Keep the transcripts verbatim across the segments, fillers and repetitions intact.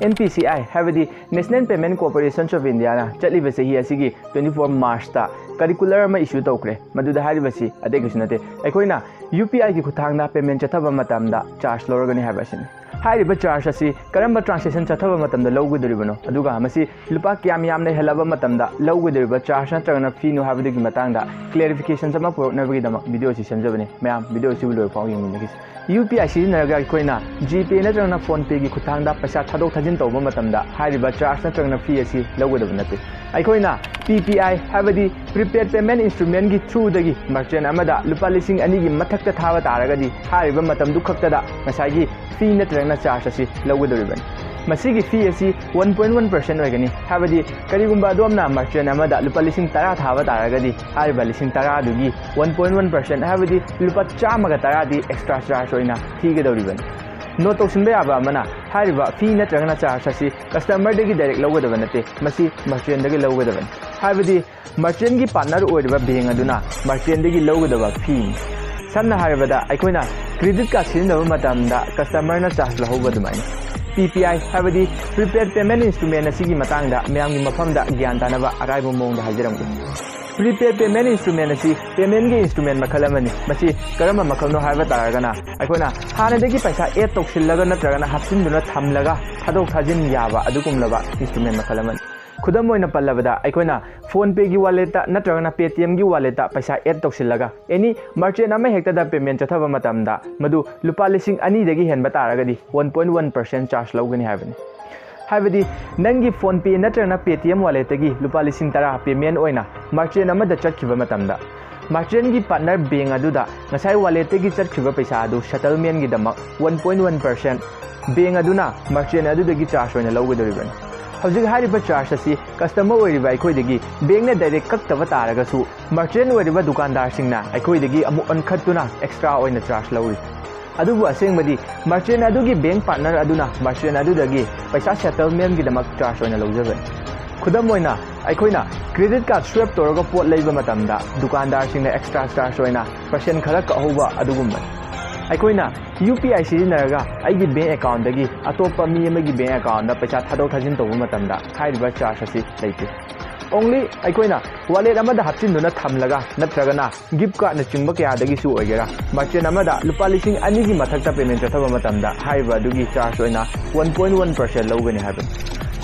NPCI ꯍꯥꯏꯕꯗꯤ National Payment Corporation of Indiaꯅ ꯆꯠꯂꯤꯕ ꯆꯍꯤ ꯑꯁꯤꯒꯤ twenty four Marchꯇ circular ꯑꯃ issue ꯇꯧꯈ꯭ꯔꯦ꯫ ꯃꯗꯨꯗ ꯍꯥꯏꯔꯤꯕꯁꯤ ꯑꯇꯩ ꯀꯩꯁꯨ ꯅꯠꯇꯦ, ꯑꯩꯈꯣꯏꯅ UPIꯒꯤ ꯈꯨꯠꯊꯥꯡꯗ payment ꯆꯠꯊꯕ ꯃꯇꯝꯗ charge ꯂꯧꯔꯒꯅꯤ ꯍꯥꯏꯕ ꯑꯁꯤꯅꯤ꯫ ꯍꯥꯏꯔꯤꯕ charge ꯑꯁꯤ ꯀꯔꯝꯕ transaction ꯆꯠꯊꯕ ꯃꯇꯝꯗ ꯂꯧꯒꯗꯧꯔꯤꯕꯅꯣ, ꯑꯗꯨꯒ ꯃꯁꯤ ꯂꯨꯄꯥ ꯀꯌꯥꯝ ꯌꯥꯝꯅ ꯍꯦꯜꯂꯕ ꯃꯇꯝꯗ ꯂꯧꯒꯗꯧꯔꯤꯕ charge ꯅꯠꯇ꯭ꯔꯒꯅ feeꯅꯣ ꯍꯥꯏꯕꯗꯨꯒꯤ ꯃꯇꯥꯡꯗ clarification ꯑꯃ ꯄꯨꯔꯛꯅꯕꯒꯤꯗꯃꯛ video ꯑꯁꯤ ꯁꯦꯝꯖꯕꯅꯤ꯫ ꯃꯌꯥꯝ video ꯑꯁꯤꯕꯨ ꯂꯣꯏꯐꯥꯎ ꯌꯦꯡꯃꯤꯟꯅꯈꯤꯁꯤ꯫ UPI ꯁꯤꯖꯤꯟꯅꯔꯒ ꯑꯩꯈꯣꯏꯅ GPay ꯅꯠꯇ꯭ꯔꯒꯅ PhonePeꯒꯤ ꯈꯨꯠꯊꯥꯡꯗ ꯄꯩꯁꯥ ꯊꯥꯗꯣꯛ ꯊꯥꯖꯤꯟ ꯇꯧꯕ ꯃꯇꯝꯗ ꯍꯥꯏꯔꯤꯕ charge ꯅꯠꯇ꯭ꯔꯒꯅ fee ꯑꯁꯤ ꯂꯧꯒꯗꯕ ꯅꯠꯇꯦ꯫ ꯑꯩꯈꯣꯏꯅ PPI ꯍꯥꯏꯕꯗꯤ Prepaid Payment Instrumentꯒꯤ throughꯗꯒꯤ merchant ꯑꯃꯗ ꯂꯨꯄꯥ ꯂꯤꯁꯤꯡ ꯑꯅꯤꯒꯤ ꯃꯊꯛꯇ ꯊꯥꯕ ꯇꯥꯔꯒꯗꯤ ꯍꯥꯏꯔꯤꯕ ꯃꯇꯝꯗꯨ ꯈꯛꯇꯗ ꯉꯁꯥꯏꯒꯤ fee ꯅꯠꯇ꯭ꯔꯒꯅ charge ꯑꯁꯤ ꯂꯧꯒꯗꯧꯔꯤꯕꯅꯤ꯫ ꯃꯁꯤꯒꯤ fee ꯑꯁꯤ one point one percent ꯑꯣꯏꯒꯅꯤ, ꯍꯥꯏꯕꯗꯤ ꯀꯔꯤꯒꯨꯝꯕ ꯑꯗꯣꯝꯅ merchant ꯑꯃꯗ ꯂꯨꯄꯥ ꯂꯤꯁꯤꯡ ꯇꯔꯥ ꯊꯥꯕ ꯇꯥꯔꯒꯗꯤ ꯍꯥꯏꯔꯤꯕ ꯂꯤꯁꯤꯡ ꯇꯔꯥꯗꯨꯒꯤ one point one percent ꯍꯥꯏꯕꯗꯤ ꯂꯨꯄꯥ ꯆꯥꯝꯃꯒ ꯇꯔꯥꯗꯤ extra charge ꯑꯣꯏꯅ ꯊꯤꯒꯗꯧꯔꯤꯕꯅꯤ꯫ Note ꯇꯧꯁꯤꯟꯕ ꯌꯥꯕ ꯑꯃꯅ, ꯍꯥꯏꯔꯤꯕ fee ꯅꯠꯇ꯭ꯔꯒꯅ charge ꯑꯁꯤ customerꯗꯒꯤ direct ꯂꯧꯒꯗꯕ ꯅꯠꯇꯦ, ꯃꯁꯤ merchantꯗꯒꯤ ꯂꯧꯒꯗꯕꯅꯤ꯫ ꯍꯥꯏꯕꯗꯤ merchantꯒꯤ partner ꯑꯣꯏꯔꯤꯕ bank ꯑꯗꯨꯅ merchantꯗꯒꯤ ꯂꯧꯒꯗꯕ feeꯅꯤ꯫ ꯁꯝꯅ ꯍꯥꯏꯔꯕꯗ, ꯑꯩꯈꯣꯏꯅ credit card ꯁꯤꯖꯤꯟꯅꯕ ꯃꯇꯝꯗ customerꯅ charge ꯂꯧꯍꯧꯕ ꯑꯗꯨꯃꯥꯏꯅ꯫ PPI ꯍꯥꯏꯕꯗꯤ Prepaid Payment Instrument ꯑꯁꯤꯒꯤ ꯃꯇꯥꯡꯗ ꯃꯌꯥꯝꯒꯤ ꯃꯐꯝꯗ ꯒ꯭ꯌꯥꯟ ꯇꯥꯅꯕ ꯑꯔꯥꯏꯕ ꯃꯑꯣꯡꯗ ꯍꯥꯏꯖꯔꯝꯒꯦ꯫ Prepaid Payment Instrument ꯑꯁꯤ paymentꯀꯤ instrument ꯃꯈꯜ ꯑꯃꯅꯤ꯫ ꯃꯁꯤ ꯀꯔꯝꯕ ꯃꯈꯜꯅꯣ ꯍꯥꯏꯕ ꯇꯥꯔꯒꯅ, ꯑꯩꯈꯣꯏꯅ ꯍꯥꯟꯅꯗꯒꯤ ꯄꯩꯁꯥ add ꯇꯧꯁꯤꯜꯂꯒ ꯅꯠꯇ꯭ꯔꯒꯅ ꯍꯥꯞꯆꯤꯟꯗꯨꯅ ꯊꯝꯂꯒ ꯊꯥꯗꯣꯛ ꯊꯥꯖꯤꯟ ꯌꯥꯕ ꯑꯗꯨꯒꯨꯝꯂꯕ instrument ꯃꯈꯜ ꯑꯃꯅꯤ꯫ ꯈꯨꯗꯝ ꯑꯣꯏꯅ ꯄꯜꯂꯕꯗ, ꯑꯩꯈꯣꯏꯅ PhonePeꯒꯤ walletꯇ ꯅꯠꯇ꯭ꯔꯒꯅ Paytmꯒꯤ walletꯇ ꯄꯩꯁꯥ add ꯇꯧꯁꯤꯜꯂꯒ any merchant ꯑꯃ ꯍꯦꯛꯇꯗ payment ꯆꯠꯊꯕ ꯃꯇꯝꯗ ꯃꯗꯨ ꯂꯨꯄꯥ ꯂꯤꯁꯤꯡ ꯑꯅꯤꯗꯒꯤ ꯍꯦꯟꯕ ꯇꯥꯔꯒꯗꯤ one point one percent charge ꯂꯧꯒꯅꯤ ꯍꯥꯏꯕꯅꯤ꯫ ꯍꯥꯏꯕꯗꯤ ꯅꯪꯒꯤ PhonePe ꯅꯠꯇ꯭ꯔꯒꯅ Paytm walletꯇꯒꯤ ꯂꯨꯄꯥ ꯂꯤꯁꯤꯡ ꯇꯔꯥ payment ꯑꯣꯏꯅ merchant ꯑꯃꯗ ꯆꯠꯈꯤꯕ ꯃꯇꯝꯗ, merchantꯒꯤ partner bank ꯑꯗꯨꯗ ꯉꯁꯥꯏ walletꯇꯒꯤ ꯆꯠꯈ꯭ꯔꯤꯕ ꯄꯩꯁꯥ ꯑꯗꯨ settlementꯒꯤꯗꯃꯛ one point one percent bank ꯑꯗꯨꯅ merchant ꯑꯗꯨꯗꯒꯤ charge ꯑꯣꯏꯅ ꯂꯧꯒꯗꯧꯔꯤꯕꯅꯤ꯫ ꯍꯧꯖꯤꯛ ꯍꯥꯏꯔꯤꯕ charge ꯑꯁꯤ customer ꯑꯣꯏꯔꯤꯕ ꯑꯩꯈꯣꯏꯗꯒꯤ bankꯅ direct ꯀꯛꯇꯕ ꯇꯥꯔꯒꯁꯨ, merchant ꯑꯣꯏꯔꯤꯕ ꯗꯨꯀꯥꯟꯗꯥꯔꯁꯤꯡꯅ ꯑꯩꯈꯣꯏꯗꯒꯤ ꯑꯃꯨꯛ ꯑꯣꯟꯈꯠꯇꯨꯅ extra ꯑꯣꯏꯅ charge ꯂꯧꯔꯤ꯫ ꯑꯗꯨꯕꯨ ꯑꯁꯦꯡꯕꯗꯤ merchant ꯑꯗꯨꯒꯤ bank partner ꯑꯗꯨꯅ merchant ꯑꯗꯨꯗꯒꯤ ꯄꯩꯁꯥ settlementꯒꯤꯗꯃꯛ charge ꯑꯣꯏꯅ ꯂꯧꯖꯕꯅꯤ꯫ ꯈꯨꯗꯝ ꯑꯣꯏꯅ, ꯑꯩꯈꯣꯏꯅ credit card swipe ꯇꯧꯔꯒ ꯄꯣꯠ ꯂꯩꯕ ꯃꯇꯝꯗ ꯗꯨꯀꯥꯟꯗꯥꯔꯁꯤꯡꯅ extra charge ꯑꯣꯏꯅ percent ꯈꯔ ꯀꯛꯍꯧꯕ ꯑꯗꯨꯒꯨꯝꯕꯅꯤ꯫ ꯑꯩꯈꯣꯏꯅ ꯌꯨ ꯄꯤ ꯑꯥꯏ ꯁꯤꯖꯤꯟꯅꯔꯒ ꯑꯩꯒꯤ ꯕꯦꯡ ꯑꯦꯀꯥꯎꯟꯗꯒꯤ ꯑꯇꯣꯞꯄ ꯃꯤ ꯑꯃꯒꯤ ꯕꯦꯡ ꯑꯦꯀꯥꯎꯟꯗ ꯄꯩꯁꯥ ꯊꯥꯗꯣꯛ ꯊꯥꯖꯤꯟ ꯇꯧꯕ ꯃꯇꯝꯗ ꯍꯥꯏꯔꯤꯕ ꯆꯥꯔꯖ ꯑꯁꯤ ꯂꯩꯇꯦ꯫ Only ꯑꯩꯈꯣꯏꯅ ꯋꯥꯂꯦꯠ ꯑꯃꯗ ꯍꯥꯞꯆꯤꯟꯗꯨꯅ ꯊꯝꯂꯒ ꯅꯠꯇ꯭ꯔꯒꯅ ꯒꯤꯐ ꯀꯥꯔꯠꯅꯆꯤꯡꯕ ꯀꯌꯥꯗꯒꯤꯁꯨ ꯑꯣꯏꯒꯦꯔꯥ, ꯃꯥꯔꯆꯦꯟ ꯑꯃꯗ ꯂꯨꯄꯥ ꯂꯤꯁꯤꯡ ꯑꯅꯤꯒꯤ ꯃꯊꯛꯇ ꯄꯦꯃꯦꯟ ꯆꯠꯊꯕ ꯃꯇꯝꯗ ꯍꯥꯏꯔꯤꯕ ꯑꯗꯨꯒꯤ ꯆꯥꯔꯖ ꯑꯣꯏꯅ ꯋꯥꯟ ꯄꯣꯏꯟ ꯋꯥꯟ ꯄꯔꯁꯦꯟ ꯂꯧꯒꯅꯤ ꯍꯥꯏꯕꯅꯤ꯫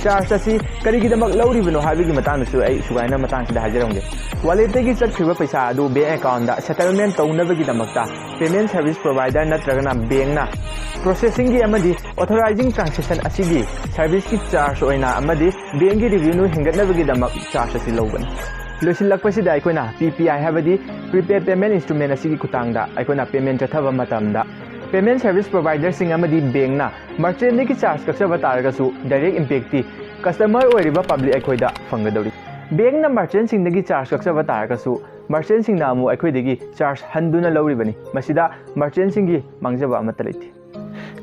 ꯆꯥꯔꯖ ꯑꯁꯤ ꯀꯔꯤꯒꯤꯗꯃꯛ ꯂꯧꯔꯤꯕꯅꯣ ꯍꯥꯏꯕꯒꯤ ꯃꯇꯥꯡꯗꯁꯨ ꯑꯩ ꯁꯨꯒꯥꯏꯅ ꯃꯇꯥꯡꯁꯤꯗ ꯍꯥꯏꯖꯔꯝꯒꯦ꯫ ꯋꯥꯂꯦꯠꯇꯒꯤ ꯆꯠꯈ꯭ꯔꯤꯕ ꯄꯩꯁꯥ ꯑꯗꯨ ꯕꯦꯡ ꯑꯦꯀꯥꯎꯟꯗ ꯁꯦꯇꯜꯃꯦꯟ ꯇꯧꯅꯕꯒꯤꯗꯃꯛꯇ ꯄꯦꯃꯦꯟ ꯁꯔꯚꯤꯁ ꯄ꯭ꯔꯣꯚꯥꯏꯗꯔ ꯅꯠꯇ꯭ꯔꯒꯅ ꯕꯦꯡꯅ ꯄ꯭ꯔꯣꯁꯦꯁꯤꯡꯒꯤ ꯑꯃꯗꯤ ꯑꯣꯊꯣꯔꯥꯏꯖꯤꯡ ꯇ꯭ꯔꯥꯟꯁꯦꯛꯁꯟ ꯑꯁꯤꯒꯤ ꯁꯔꯚꯤꯁꯀꯤ ꯆꯥꯔꯖ ꯑꯣꯏꯅ ꯑꯃꯗꯤ ꯕꯦꯡꯒꯤ ꯔꯦꯚꯤꯅ꯭ꯌꯨ ꯍꯦꯟꯒꯠꯅꯕꯒꯤꯗꯃꯛ ꯆꯥꯔꯖ ꯑꯁꯤ ꯂꯧꯕꯅꯤ꯫ ꯂꯣꯏꯁꯤꯜꯂꯛꯄꯁꯤꯗ ꯑꯩꯈꯣꯏꯅ ꯄꯤ ꯄꯤ ꯑꯥꯏ ꯍꯥꯏꯕꯗꯤ ꯄ꯭ꯔꯤꯄꯦꯗ ꯄꯦꯃꯦꯟ ꯏꯟꯁꯇ꯭ꯔꯨꯃꯦꯟ ꯑꯁꯤꯒꯤ ꯈꯨꯠꯊꯥꯡꯗ ꯑꯩꯈꯣꯏꯅ ꯄꯦꯃꯦꯟ ꯆꯠꯊꯕ ꯃꯇꯝꯗ ꯄꯦꯃꯦꯟ ꯁꯔꯚꯤꯁ ꯄ꯭ꯔꯣꯚꯥꯏꯗꯔꯁꯤꯡ ꯑꯃꯗꯤ ꯕꯦꯡꯅ ꯃꯥꯔꯆꯦꯟꯗꯒꯤ ꯆꯥꯔꯖ ꯀꯛꯆꯕ ꯇꯥꯔꯒꯁꯨ ꯗꯥꯏꯔꯦꯛ ꯏꯝꯄꯦꯛꯇꯤ ꯀꯁꯇꯃꯔ ꯑꯣꯏꯔꯤꯕ ꯄꯕ꯭ꯂꯤꯛ ꯑꯩꯈꯣꯏꯗ ꯐꯪꯒꯗꯧꯔꯤ꯫ ꯕꯦꯡꯅ ꯃꯥꯔꯆꯦꯟꯁꯤꯡꯗꯒꯤ ꯆꯥꯔꯖ ꯀꯛꯆꯕ ꯇꯥꯔꯒꯁꯨ ꯃꯥꯔꯆꯦꯟꯁꯤꯡꯅ ꯑꯃꯨꯛ ꯑꯩꯈꯣꯏꯗꯒꯤ ꯆꯥꯔꯖ ꯍꯟꯗꯨꯅ ꯂꯧꯔꯤꯕꯅꯤ꯫ ꯃꯁꯤꯗ ꯃꯥꯔꯆꯦꯟꯁꯤꯡꯒꯤ ꯃꯥꯡꯖꯕ ꯑꯃꯠꯇ ꯂꯩꯇꯦ꯫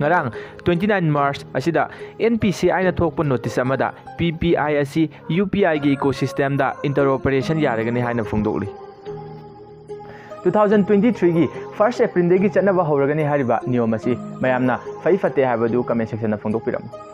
ꯉꯔꯥꯡ twenty nine March ꯑꯁꯤꯗ N P C I ꯅ ꯊꯣꯛꯄ ꯅꯣꯇꯤꯁ ꯑꯃꯗ P P I ꯑꯁꯤ U P I ꯒꯤ ꯏꯀꯣꯁꯤꯁꯇꯦꯝꯗ ꯏꯟꯇꯔꯑꯣꯄꯔꯦꯁꯟ ꯌꯥꯔꯒꯅꯤ ꯍꯥꯏꯅ ꯐꯣꯡꯗꯣꯛꯂꯤ꯫ Two thousand twenty three ꯒꯤ first April ꯗꯒꯤ ꯆꯠꯅꯕ ꯍꯧꯔꯒꯅꯤ ꯍꯥꯏꯔꯤꯕ ꯅꯤꯌꯣꯝ ꯑꯁꯤ ꯃꯌꯥꯝꯅ ꯐꯩ ꯐꯠꯇꯦ ꯍꯥꯏꯕꯗꯨ ꯀꯃꯦꯟ ꯁꯦꯛꯁꯟꯗ ꯐꯣꯡꯗꯣꯛꯄꯤꯔꯝꯃꯨ꯫